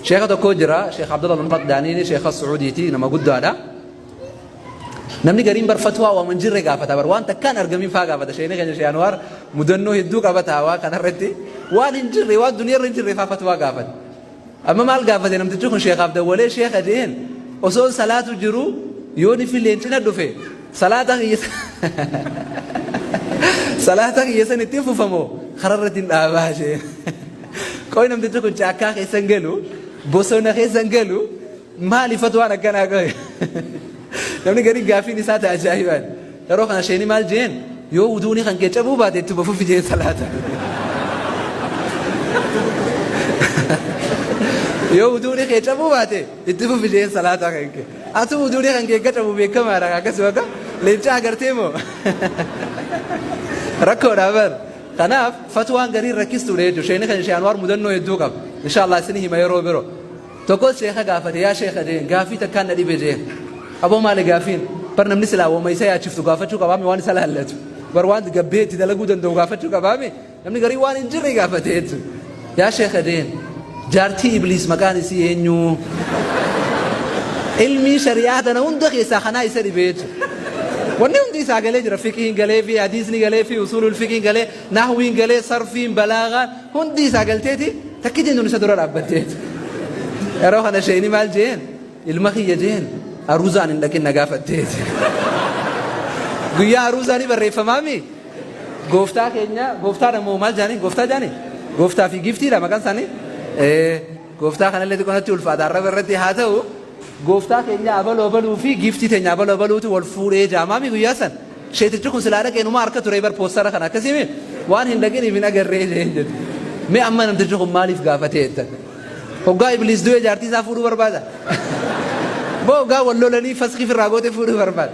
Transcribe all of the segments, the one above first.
Sheekha tokko jira, Sheekh Abdullah bin Daaniini, sheekha Sucuudiiti, nama guddaadha. Namni gariin bar fatwaa waan hin jirre gaafata bar, waan takkaan argamin faa gaafata. Sheekni keenya Sheekh Anwaar mudannoo hedduu qabata waa kanarratti, waan hin jirre, waan duniyaarra hin jirre faa fatwaa gaafata. Amma maal gaafate namtichi kun? Sheekhaaf dawwalee, "Sheekha," jeen, "osoon salaatu jiru yoo ni fi leencina dhufe, salaata kiyya san ittiin fufamoo kararratti hin dhaabaa?" jeen. Qoy, namtichi kun caakkaa keessa hin galu, bosona keessa hin galu, maali fatwaan akkanaa qoy? Namni gariin gaafiin isaa ta'a ajaa'ibaan. Yeroo kana sheeni maal jeen? "Yoo wuduuni kan kee cabuu baate, ittuma fufi," jeen salaata. "Yoo wuduuni kee cabuu baate, itti fufi," jeen salaata kan kee. Atu wuduuni kan kee akka cabu beekamaadha, akkasuma akka leencaa agartee moo rakkoodha bar. Kanaaf fatwaan gariin rakkistuudha jechuudha. Sheeni kan Sheekh Anwaar mudannoo hedduu qaba. Inshaallah isin hima yeroo biroo. Tokkos sheeka gaafate. "Yaa sheeka," jeen, "gaafii takkaan na dhibe," jeen. "Aboo, maali gaafiin?" Bar namni silaa wama isa yaachiftu gaafachuu qabaame, waan isa laallatu. Bar waan gabbee itti dalaguu danda'u gaafachuu qabaame, namni garii waan hin jirre gaafate jechuudha. "Yaa sheeka," jeen, "jaartii Ibliis maqaan isii eenyu?" Ilmii shari'aa tana hunda keessaa kanaa isa dhibe jechuudha. Wanni hundi isaa galee jira. Fiqiin galee fi hadiisni galee fi usuulul fiqiin galee, nahwiin galee, sarfiin, balaagaan hundi isaa galteeti, takkitiin tun isa dura dhaabbattee. Yeroo kana sheeni maal jeen? "Ilma kiyya," jeen, "aruuzaan hin dhaqin na gaafatteeti. Guyyaa aruuzaanii barreeffamaami. Gooftaa keenya, gooftaadha moo maal jaanii? Gooftaa jaanii? Gooftaa fi giftiidha maqaan isaanii. Gooftaa kanallee xiqqoonatti ulfaata arraba irratti haa ta'u. Gooftaa keenya abaluu abaluu fi giftii teenya abaluu abaluutu wal fuudhee jaamaami guyyaa san. Sheetichi kun silaa dhaqee numa harka ture bar poostara kana akkasii waan hin dhaqiniif hin agarree," jeen jedhu. Mee amma namtichi kun maaliif gaafatee jettan? Hoggaa Ibliis du'ee jaartii isaa fuudhuu barbaada? Boo hoggaa wal lolanii faskii firraa goote fuudhuu barbaada?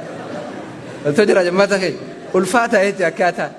Waltoo jira jemmaata keenya. Ulfaata jechi akkaataa.